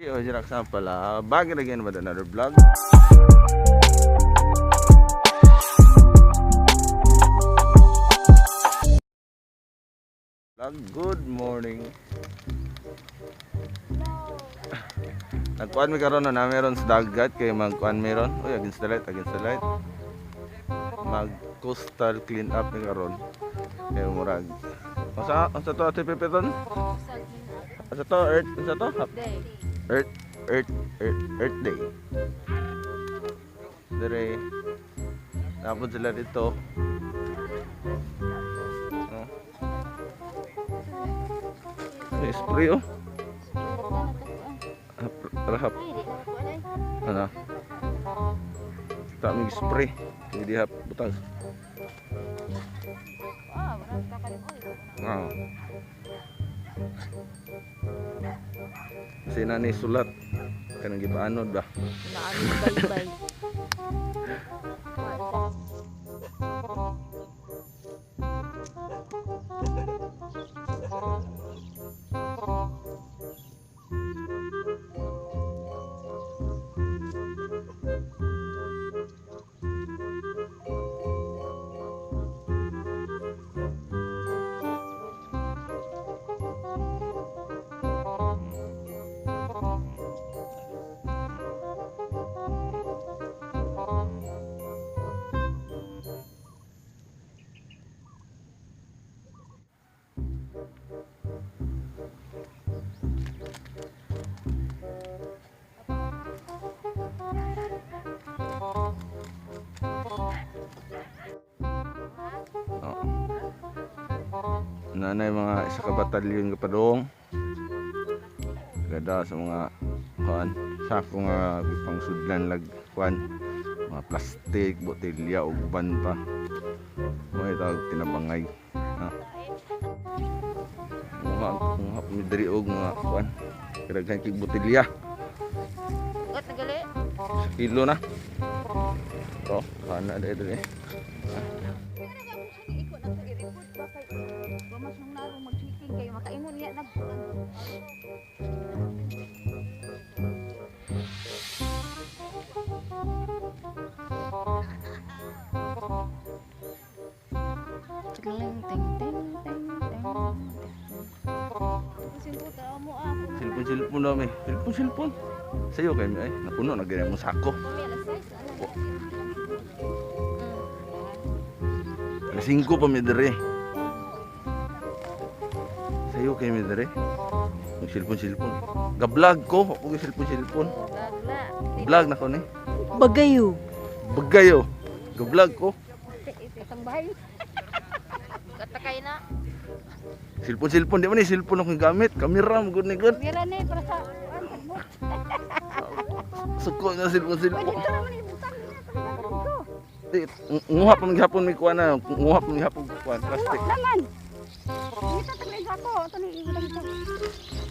Ojirak pala. Back again with another vlog. Vlog. Good morning. Nagkuan mi karon na meron sa dagat kay magkuan meron. Uy, against the light, against the light. Mag coastal clean up mi karon. Kay murag. Unsa to, Ate Pepeton? Unsa to, Earth? Unsa to? Day. Earth Earth Earth Earth Day. Dire. Tapos sila dito. Oh. May spray oh. Hap, rahap. Ano? Tamig spray. Hindi hap butang. Ah. Kasi na ni sulat kanang gipaanod ba. Bye-bye. Oo. Nanay mga isa ka batalyon ka padong. Gada sa mga kuan sako nga pangsudlan lag kuan mga plastik, botelya ug uban pa. May tawag tinabangay. Ha. Mga mga pumidiri og mga kuan. Kadaghan kig botelya. Got nagali. Sa kilo na. To, kana diri diri. Ting ting ting ting ting. Silpon silpon daw mi. Silpon silpon. Sayo kay mi ay napuno na gani mo sako. Alas 5 pa mi dire. Sayo kay mi dire. Mag silpon silpon. Ga-vlog ko, ako gi silpon silpon. Vlog na ko ni. Bagayo. Bagayo. Ga-vlog ko. Isang bahay. Katakay na. Silpon silpon di man ni silpon akong gamit. Kamera mo gud ni gud. Mira ni para sa Suko na silpon silpon. Dito naman ibutang niya sa dito. Di, nguha pa man gihapon mi kuan na. Nguha pa man gihapon kuan plastic. Naman. Dito tagli ako, ito ni ibutang ito.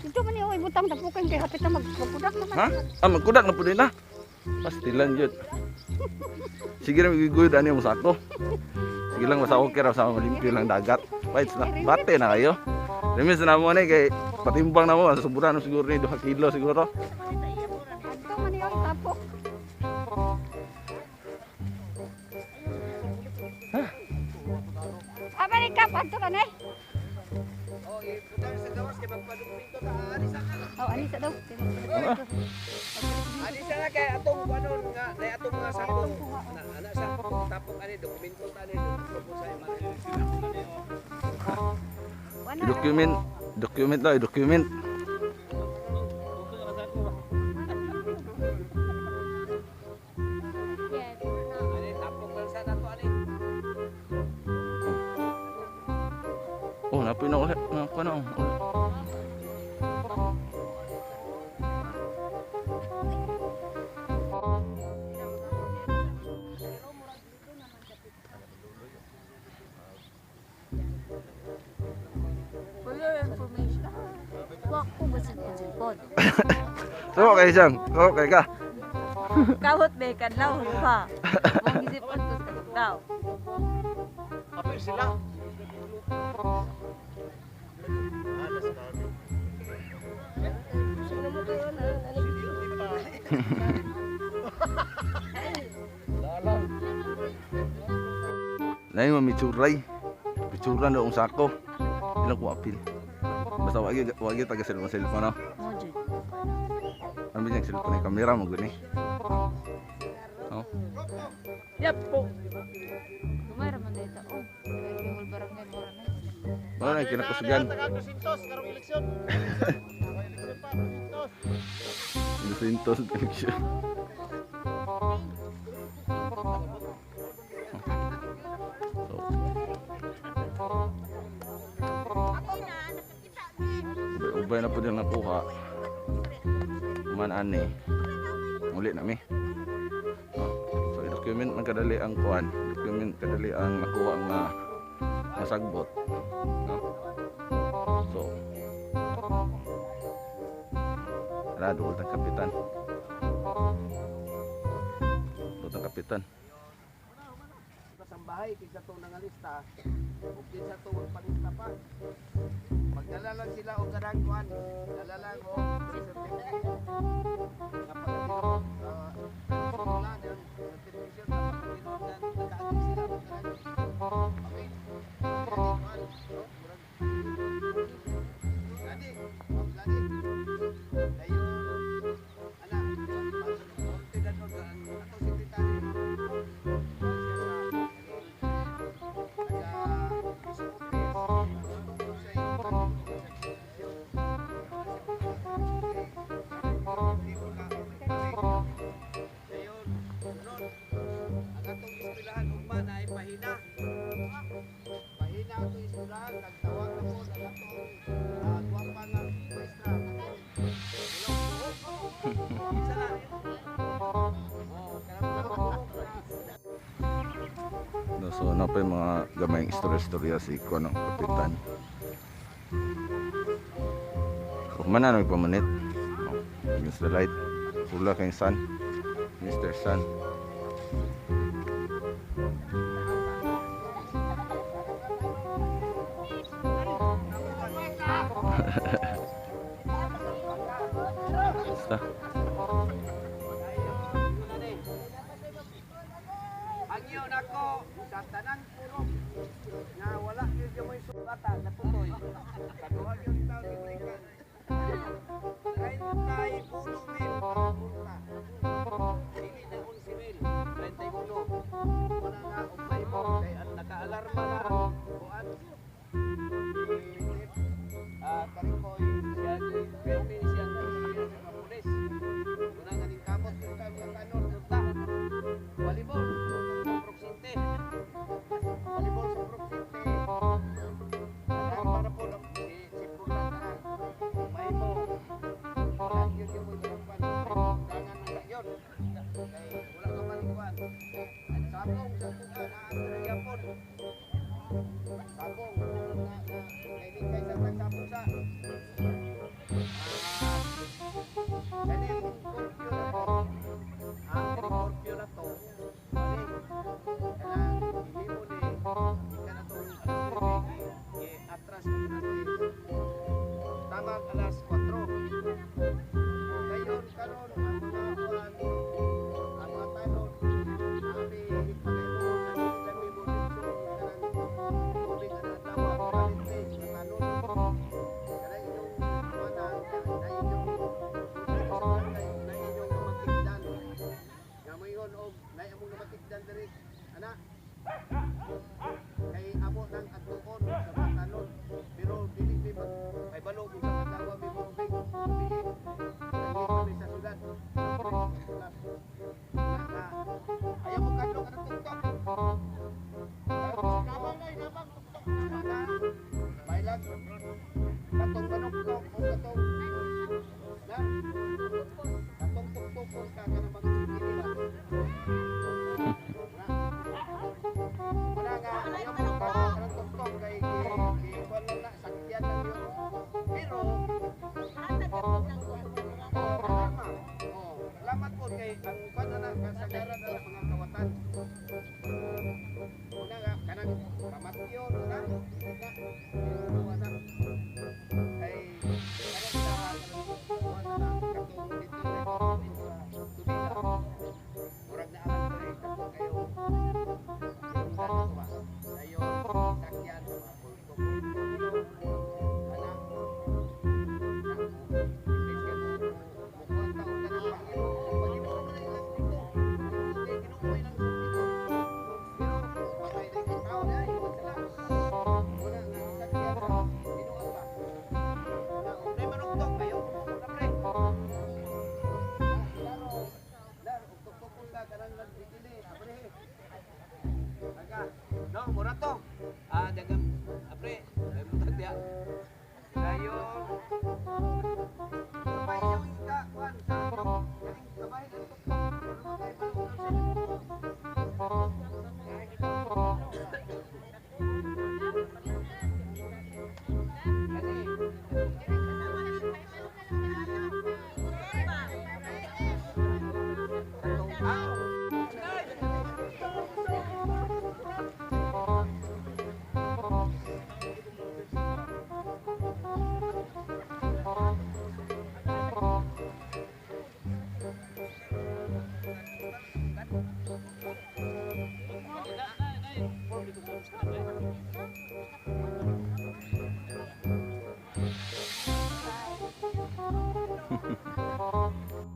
Dito man iyo ibutang tapukan kay hapit na magkudak naman. Ha? Ah, magkudak na po din na. Pastilan yun. Sige na, magiguyod ani mo sako. Sige lang, basta okay ra sa malimpyo lang dagat. Wait na, bate na kayo. Remis na mo ni kay patimbang na mo, sobra na siguro ni 2 kilo siguro. Adto man iyo itapok. Amerika padto ka na. Oh, ani sa daw. Ani sa na kay atong ano nga nay atong mga sako na ana sa tapok ani dokumento ta ani dokumento sa ima. Document, document daw, document. Ani tapok lang sa nato ani. Oh, napoy na ulit. Nakuha na. Oh. For your information. Wak ko ba silpon-silpon? So, okay siyang. Okay ka. Kawot be kadlaw pa. Mong isipon ko sa kadlaw. Apir sila. Sino mo kayo na Lain mo mitsuray. Pitsuran daw ang sako. Ilang ko apil. Basta wagi wagi taga cellphone cellphone no. Mo jud. Ano ba yung cellphone yung kamera mo gani? Oh. Yap po. Kumara man dito. Oh, kay Bingol Barangay mura na. Wala na kinakusugan. Dusintos eleksyon. So. Ubay-ubay na po din nakuha. Man ani. Uli na mi. Oh. So i-document man kadali ang kuan. Document kadali ang nakuha nga masagbot. No? So Tara, duol tang kapitan. Duol tang kapitan. Sa bahay kinsa to nangalista ug kinsa to magpalista pa. Magdala lang sila og kanang kuan, dala lang og certificate. Nga pagkatinuod, wala na yung certification na pagkatinuod na nakaagi sila og kanang okay. Kani kuan, no? Murag Ladi, ma'am Ladi. Dayon, ana, konti na nun, ang atong sekretary, Pahina atong eskwelahan, nagtawag na po ang atong gwapa nga maestra. Isa na. Oh, kanang buhok na. No, so na pa yung mga gamayng istorya-istorya si kuno kapitan. So kumana na pamanit. Oh, against the light. Pula kay sun. Mr. Sun. Basta. Agyo nako sa tanan purok nga wala gyud mo'y sugata natutoy. Kaduha gyud taon gibalikan. 31 mil ang multa. Dili na 11 mil, 31. Wala nga og mahimo kay ang nakaalarma na ang kuan. Karikoy siya permi siya siya sa mga pulis. Una nga ning kamot yung taon nga kanon unta. Volleyball sa Proxinte. Volleyball sa Proxinte. Ang para po na si si Purlan na mahimo. Wala yun yung mga kwan. Dangan na yun. Kay wala ka man kwan. Sabong sa tuga na ato na yapon. Sabong na na kay di kay sa tagsabong sa. Ah, kaning curfew na to. Kaning curfew na to. Ani, kanang gihimo ni gikan na tong alas 9, gi-atras mo na ni tamang alas 4. Dayon karon ang mga kuan, ang mga tanod, nami ipagaymo nga dili lang mi mo kanang tubig nga adlaw kalit nga tanod. Kanang inyong kuanan, na inyong sa barangay, na inyong namatigdan. Nga moingon og nay among namatigdan diri ana kay amo nang adtuon sa mga tanod pero dili mi mag kay balo kung sa adlaw mi mo tubig dili nangit kami sa syudad sa pulis na nga ayaw mo kadlok anang tuktok. Nabang ay nabang tuktok na bailag katong manuktok o katong na katong tuktok ka kanang mag-sige ba. Wala nga, ayaw mo kadlok anang tuktok kay gi kuan lang na sakyan lang yun. Pero oh, tama. Oh, salamat po kay ang kuan na kasagaran na mga kawatan. Una nga kanang pamatyon na dili na kuan na kay kanang ilaha kanang kuan na katong dito sa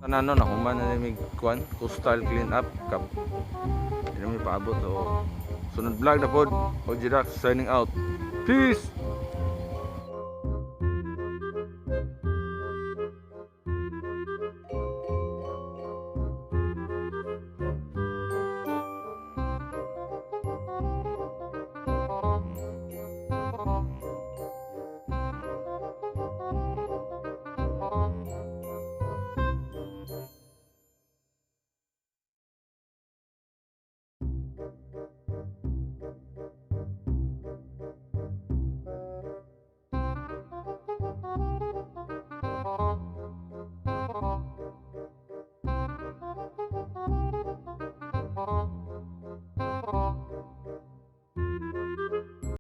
Tanan no, nahuman na mi kuan, coastal clean up kap. Di na mi paabot, so sunod vlog na pod. OG Dax signing out. Peace.